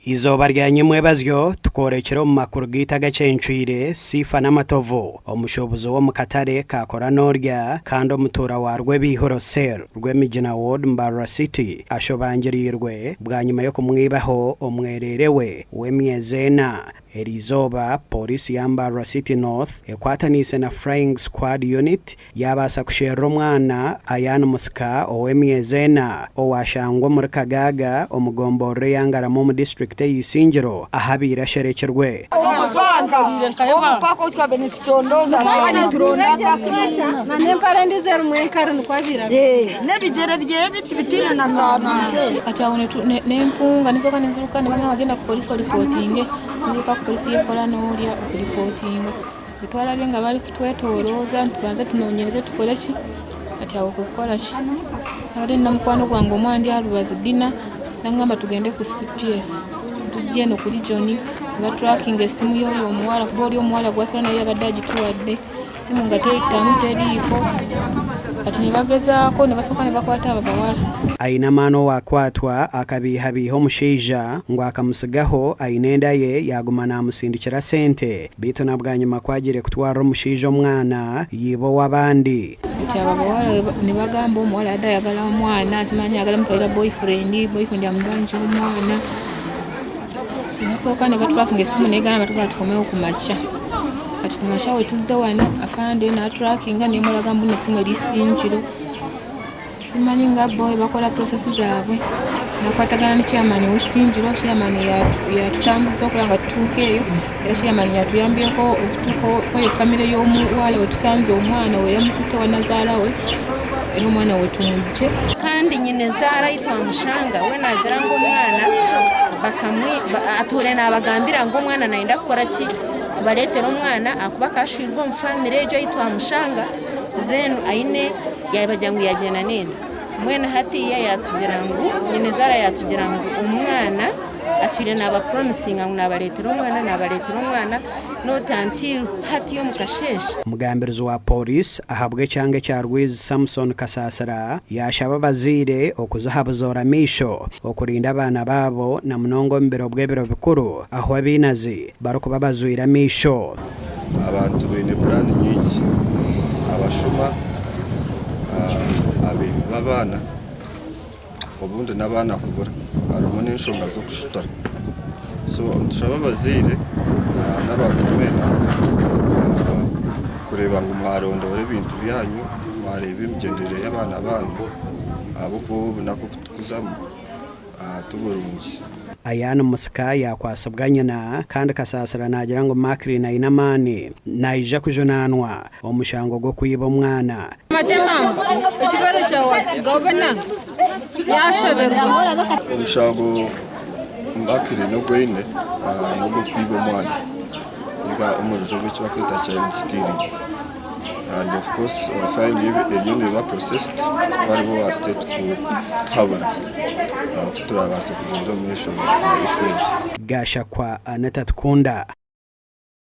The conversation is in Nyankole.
Eizooba rya nyimwebazyo tukoorekire omu makuru gaitu agacencwire Sifa Namatovu, omushuubuzi w'omu katare ka Kora Norya kandi omutuura wa Rwebiihuro Cell, Rwemigina Ward, Mbarara City ashobangiriirwe bwanyima y'okumwibaho omwereere we w'emyezi ena. Eriizooba, Pooriisi ya Mbarara City North ekwataniise na Flying Squad Unit yaabaasa kusherura omwana Ayaan Musika ow'emyezi ena owaashangwa omuri Kagaaga omu gomborora eya Ngarama omu disiturikiti eya Isingiro ahu abaire asherekirwe. Kati aho nempunga ninzooka ninziruka nibangamba genda ku polisi oripotinge, ninziruka ku polisi y'ekora n'orya okuripotinga. Twarabye nga barikutwetoroza nti tubanze tunonyereze tukore ki, kati aho kukora ki. Nabade nyine omukwano gwange omwe andi aha rubaju Dina nangamba tugende ku CPS tujye eno ku region nibaturakinga esimu y'oyo omuwara kuba ori omuwara ogu asura nawe yabade agituwadde. Esimu nga teyitamu teriiko kati nibagezaako nibasooka nibakwata abo abawara. Aine amaani owaakwatwa akabeihabeiha omushaija ngu akamutsigaho aine enda ye yaaguma naamusindikira sente beitu na bwanyima ku agiire kutwarira omushaija omwana yaiba ow'abandi. Kati abo abawara nibagamba omuwara yaba ayagala omwana simanyi ayagala mutwarira boyfriend, boyfriend amubangire omwana. Nibasooka nibaturakinga esimu negamba nibatugamba tukomeho kumakya. Kati kumakya bwetuzze wano afande naturakinga nemuraga mbunu esimu eri Isingiro. Simanyi nga bo bwebakora process zaabwe nakwatagana ni chairman w'Isingiro, chairman yatutambuza okureba nga tutuuka eyo era chairman yatuyambireko okutuuka kweyo family y'omuwara wetusanze omwana weyamututte owa nazaara we era omwana we tumugye. Kandi nyine-zaara ahi twamushanga we naagira ngu omwana atuura naabagambira ngu omwana naayenda kukora ki, kubareetera omwana ahakuba akaba ashwirwe omu famire egyo ahi twamushanga then aine yaabagira ngu yaagyenda n'enda. Mbwenu hatiiya yaatugira ngu nyine-zaara yaatugira ngu omwana atwire naabaporomisinga ngu naabareetera omwana naabareetera omwana not until hatiiya omu kasheeshe. Omugambirizi wa Pooriisi ahabw'ekyanga ekya Rwizi Samson Kasasira yaashaba abazaire okuza aha buzoora maisho okurinda abaana baabo na munonga omu biro bw'ebiro bikuru ahu abainazi barikuba bazoire amaisho. Abantu baine puraani nyingi, abashuma, abaibi b'abaana obundi n'abaana kubura harimu n'enshonga z'okushuta. So nitushaba abazaire n'abantu mwena kureeba ngu mwarondoora ebintu byanyu, mwareeba emigyendere y'abaana baanyu ahabw'okuba obu obunaku obu turikuzamu ti burungi. Ayaan Musika yaakwatsibwa nyina kandi Kasaasira naagira ngu Maclean aine amaani naija kujunaanwa omushango gw'okwiba omwana. Omushango Maclean ogu aine n'ogw'okwiba omwana ninga omu rujungu eki barikweta child stealing and of course file ye eriyo neeba processed kutwaribwa owa state kutuhabura oku turabaase kugyenda omu maisho na issue egi. Gashakwa Annet Atukunda.